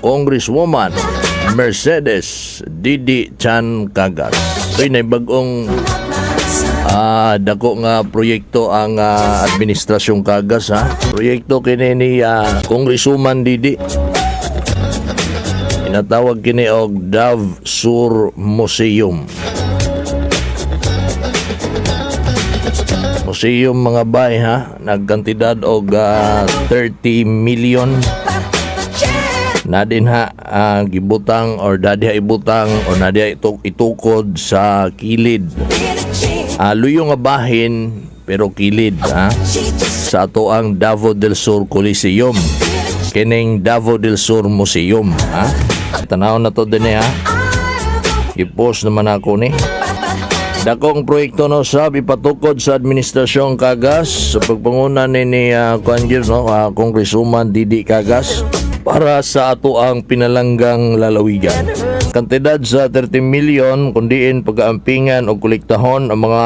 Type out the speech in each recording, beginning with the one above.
Congresswoman Mercedes Didi Chan Cagas. Ito na bagong dako nga proyekto ang administrasyong Cagas, ha. Proyekto kini ni Congresswoman Didi. Inatawag kini og DAVSUR Museum. Museum, mga bay, ha, nagkantidad og 30 million na din ha, gibutang or dadiha ibutang or nadiha itukod sa kilid. Luyo nga bahin pero kilid, ha, sa ato ang Davao del Sur Coliseum. Kining Davao del Sur Museum, ha. Tanaw na to din eh, ha. I-post naman ako ni. Dakong proyekto no sab ipatukod sa administrasyong Cagas sa pagpanguna ni kuan gyud, no, Congresswoman Didi Cagas para sa ato ang pinalanggang lalawigan. Kantidad sa 30 million kundiin pagaampingan o kolektahon ang mga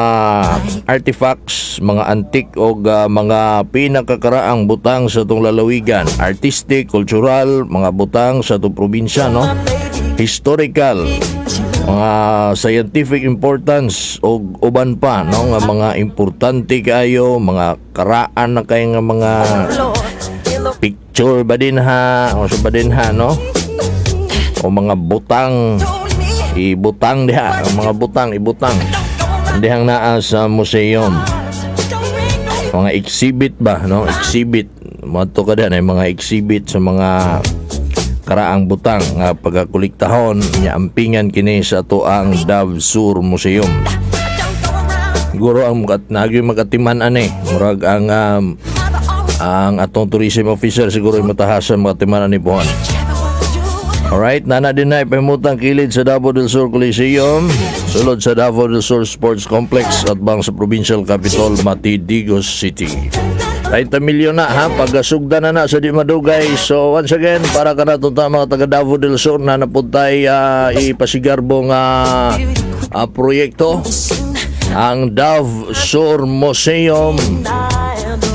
artifacts, mga antik o mga pinakakaraang butang sa atong lalawigan, artistic, cultural, mga butang sa atong probinsya, no? Historical, mga scientific importance o uban pa, no, nga mga importante kaayo, mga karaan na kay nga mga picture ba din ha o sa ba din ha, no, o mga butang ibutang diha, ang mga butang ibutang dihang naa sa museum, mga exhibit ba, no, exhibit mo ka diha, mga exhibit sa mga karaang butang nga pagkakolektahon nya ampingan kini sa ato ang DAVSUR Museum. Siguro ang nagi magatiman ani, murag ang atong tourism officer siguro ay matahasan makatiman ani pohon. Alright, nana din na ipahimutang kilid sa Davao del Sur Coliseum, sulod sa Davao del Sur Sports Complex at bang sa Provincial Capital, Mati, Digos City. 30 milyon na ha, pagasugda na na sa di madugay. So once again, para ka na ta mga taga Davao del Sur na napuntay ipasigarbo nga proyekto ang DAVSUR Museum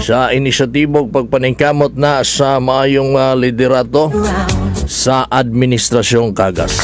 sa inisyatibong pagpaningkamot na sa maayong liderato sa administrasyong Cagas.